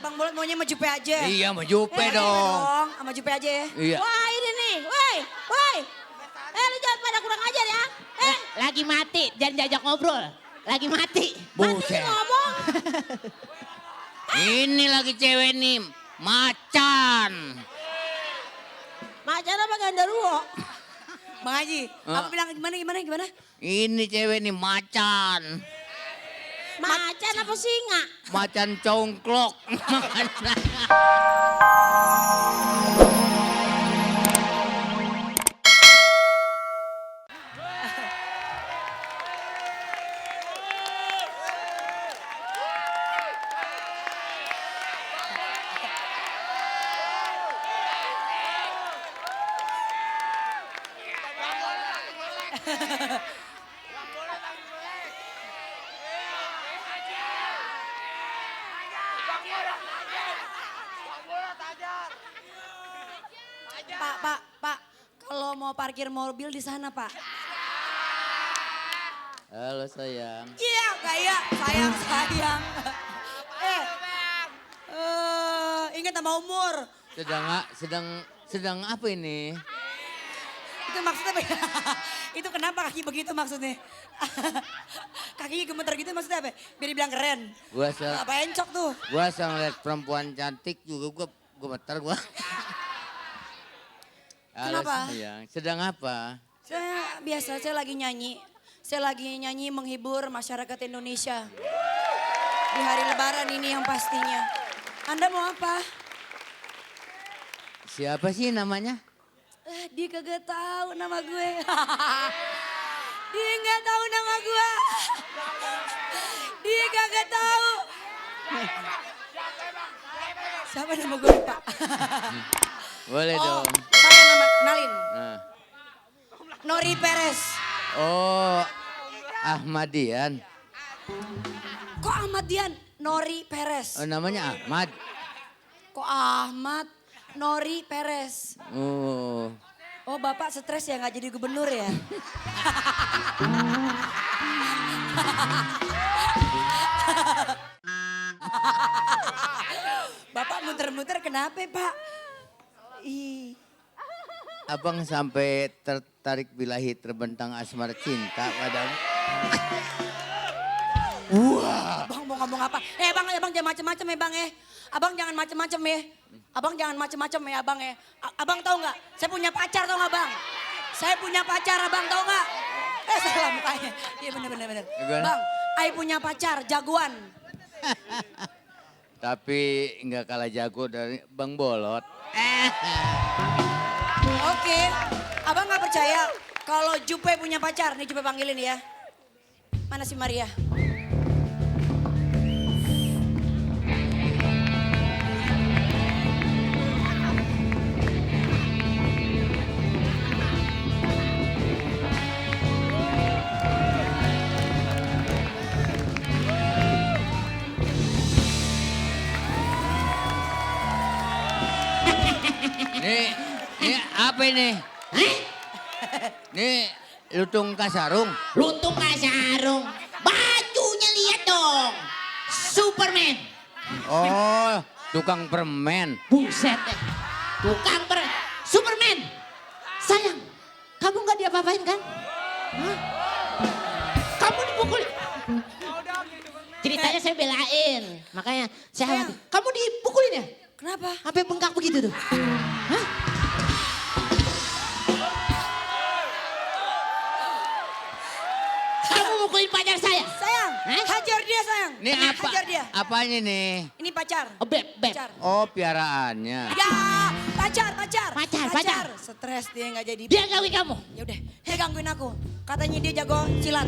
Bang Bolot maunya sama Jupe aja. Iya, sama Jupe dong. Sama Jupe aja ya. Iya. Wah ini nih, woi. Lu jangan pada kurang ajar ya. Lagi mati, jangan jajak ngobrol. Lagi mati. Buset. Ngomong. Ini lagi cewek nih, macan. Macan apa gandaruo? Bang Haji, apa bilang gimana? Ini cewek nih macan. Macan apa singa? Macan congklok. Pak, kalau mau parkir mobil di sana Pak. Halo sayang. Iya, kayak sayang. Ingat sama umur. Sedang apa ini? Itu maksudnya apa ya? Itu kenapa kaki begitu maksudnya? Kakinya gemeter gitu maksudnya apa? Biar dibilang keren. Apa encok tuh? Gua ngeliat perempuan cantik juga gua gemeter gua. Halo, Kenapa? sayang. Sedang apa? Saya lagi nyanyi. Saya lagi nyanyi menghibur masyarakat Indonesia. Di hari lebaran ini yang pastinya. Anda mau apa? Siapa sih namanya? Dia kagak tahu nama gue. Dia nggak tahu nama gue. Dia kagak tahu. Siapa nama gue Pak? Boleh dong. Saya kenalin. Nah. Nori Perez. Oh, Ahmadian. Kok Ahmad Dian? Nori Perez. Oh, namanya Ahmad. Kok Ahmad? Nori Perez. Oh. Oh Bapak stres ya nggak jadi gubernur ya? Bapak muter-muter kenapa Pak? Ih. Abang sampai tertarik bilahi terbentang asmara cinta padamu. Wah. Abang mau ngomong apa? Abang jangan macem-macem ya bang ya. Abang jangan macem-macem ya. Abang jangan macem-macem ya abang ya. Abang tahu nggak? Saya punya pacar tau nggak bang? Saya punya pacar abang tahu nggak? Salah mukanya. Iya bener. Bang, I punya pacar jagoan. Tapi nggak kalah jago dari Bang Bolot. Oke, abang nggak percaya kalau Jupe punya pacar? Nih Jupe panggilin ya. Mana si Maria? Nih apa ini? Nih lutung kasarung. Lutung kasarung. Bajunya lihat dong. Superman. Oh, tukang permen. Buset deh. Superman. Sayang, kamu gak diapa-apain kan? Hah? Kamu dipukul. Ceritanya saya belain. Makanya saya khawatir. Kamu dipukulin ya? Kenapa? Sampai bengkak begitu tuh. Hah? Kamu mukulin pacar saya? Sayang, hajar dia sayang. Ini apa? Hajar dia. Apanya nih? Ini pacar. Oh, beb. Pacar. Oh, piaraannya. Ya, pacar. Pacar. Stres dia nggak jadi. Dia gangguin kamu. Ya udah, dia gangguin aku. Katanya dia jago silat.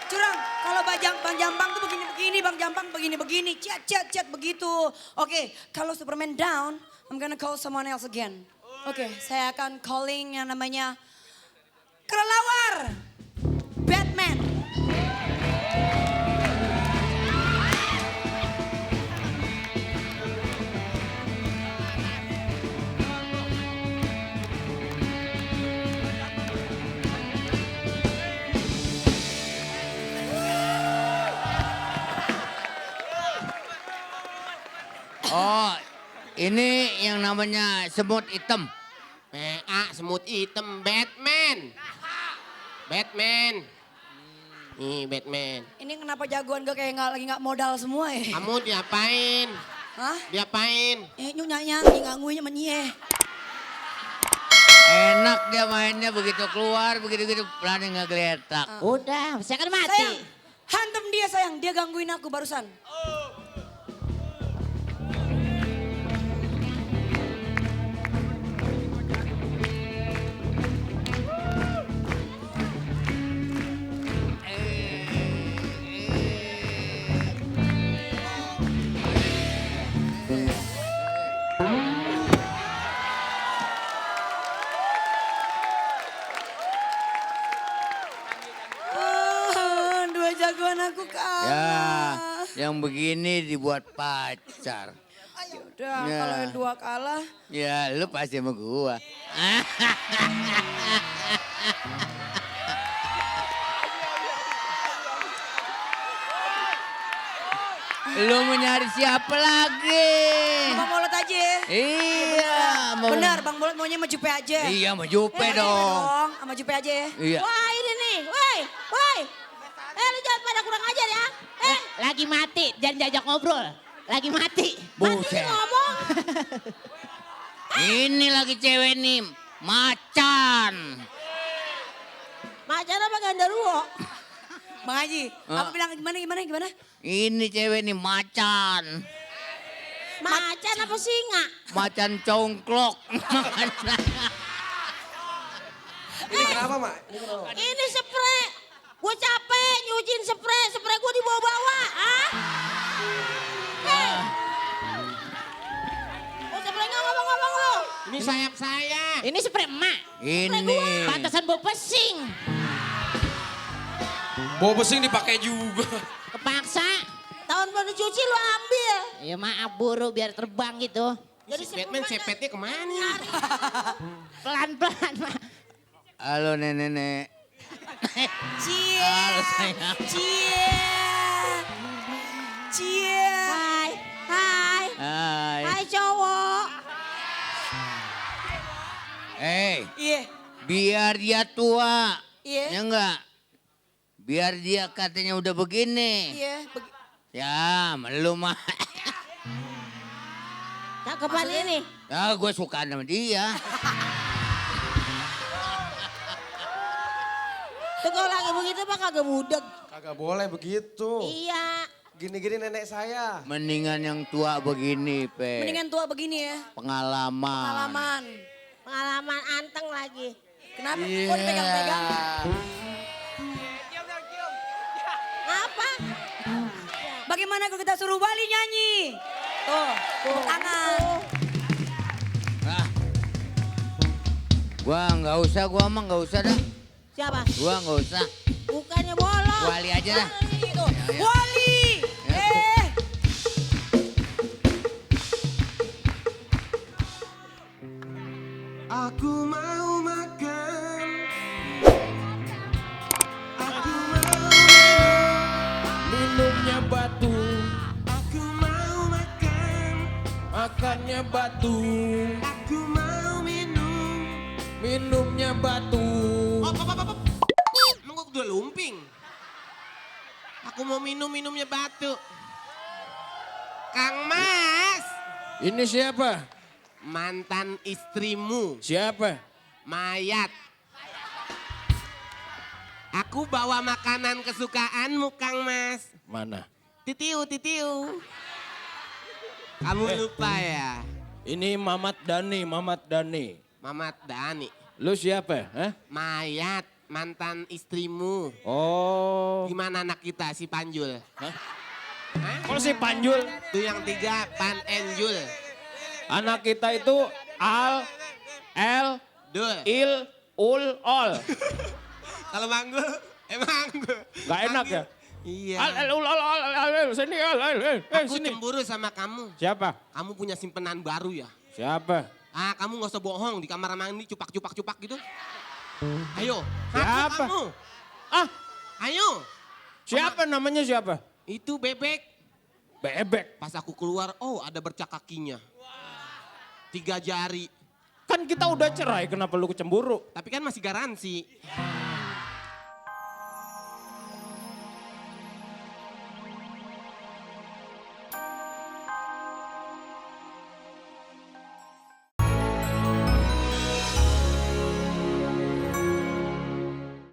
Curang. Kalau Bang Jambang tuh begini, Bang Jambang begini. Ciat begitu. Oke, kalau Superman down, I'm gonna call someone else again. Oke, saya akan calling yang namanya kelelawar. Batman. Ini yang namanya semut hitam. Semut hitam, Batman. Batman. Nih Batman. Ini kenapa jagoan gue kayak lagi nggak modal semua ya? Kamu diapain? Hah? Diapain? Nyanyi ngangguinnya menyie. Enak dia mainnya begitu keluar, begitu-gitu berani ngegeletak. Udah, saya kan mati. Sayang, hantem dia sayang, dia gangguin aku barusan. Dua jagoan aku kalah. Ya, yang begini dibuat pacar. Udah, Ya. kalau yang dua kalah, Ya, lu pasti sama gua. Lu mau nyari siapa lagi? Bang Bolot aja ya. Iya, mau. Benar, Bang Bolot maunya sama Jupe aja. Iya, mau Jupe dong. Sama Jupe aja ya. Iya. Wah ini nih, woi. Lu jangan pada kurang ajar ya. Lagi mati, jangan diajak ngobrol. Lagi mati. Mati Buset. ngomong. Ini lagi cewek nih, macan. Macan apa gandaruo? Bang Haji, apa bilang gimana? Ini cewek nih macan. Macan apa singa? Macan congklok. Ini kenapa, Mak? Ini spray. Gue capek nyuciin spray. Spray gue dibawa-bawa. Hei. Oh, spray nggak ngomong-ngomong lu. Ini sayap saya. Ini spray emak. Ini. Pantasan bau pesing. Bawa pesing dipakai juga. Kepaksa. Tahun baru cuci lu ambil. Ya maaf buru biar terbang gitu. Jadi Si Batman sepetnya kemana? pelan-pelan. Mak. Halo nenek. Cie. Halo sayang. Cie. Cie. Hai. Hai. Hai. Hai cowok. Iya. Biar dia tua. Iya. Ya enggak? Biar dia katanya udah begini. Iya. Ya, lu mah. Cakepan ini. Ya, gue suka sama dia. Tuh kalau lagi begitu mah kagak budek. Kagak boleh begitu. Iya. Gini-gini nenek saya. Mendingan yang tua begini, Pe. Mendingan tua begini ya. Pengalaman. Pengalaman. Pengalaman anteng lagi. Kenapa? Kok dipegang-pegang? Apa? Bagaimana kalau kita suruh Wali nyanyi? Tuh, tangan. Ah. Gua mah nggak usah dah. Siapa? Gua nggak usah. Bukannya bolong. Wali aja dah. Tuh, Wali! Aku mau makan. Aku mau Minumnya batu, Aku mau makan. makannya batu, Aku mau minum. minumnya batu. Op. Emang gua udah lumping. Aku mau minumnya batu. Kang Mas. Ini siapa? Mantan istrimu. Siapa? Mayat. Aku bawa makanan kesukaanmu, Kang Mas. Mana? Titiu. Kamu lupa ya? Ini Mamat Dhani. Mamat Dhani. Lu siapa? Hah? Mayat, mantan istrimu. Oh. Gimana anak kita, si Panjul? Hah? Hah? Kok si Panjul? Itu yang 3, Pan Enjul. Anak kita itu Al, El, Dul. Il, Ul, Ol. Kalau manggul, manggul. Gak enak ya? Iya. Al, El, Ul, Ol, Al, sini, Aku sini. cemburu sama kamu. Siapa? Kamu punya simpenan baru ya? Siapa? Kamu gak usah bohong di kamar mandi cupak gitu. Ayo, Siapa? ngaku kamu. Ah, Ayo. siapa namanya siapa? Itu bebek. Bebek. Pas aku keluar, ada bercak kakinya. 3 jari. Kan kita udah cerai, kenapa lu cemburu? Tapi kan masih garansi.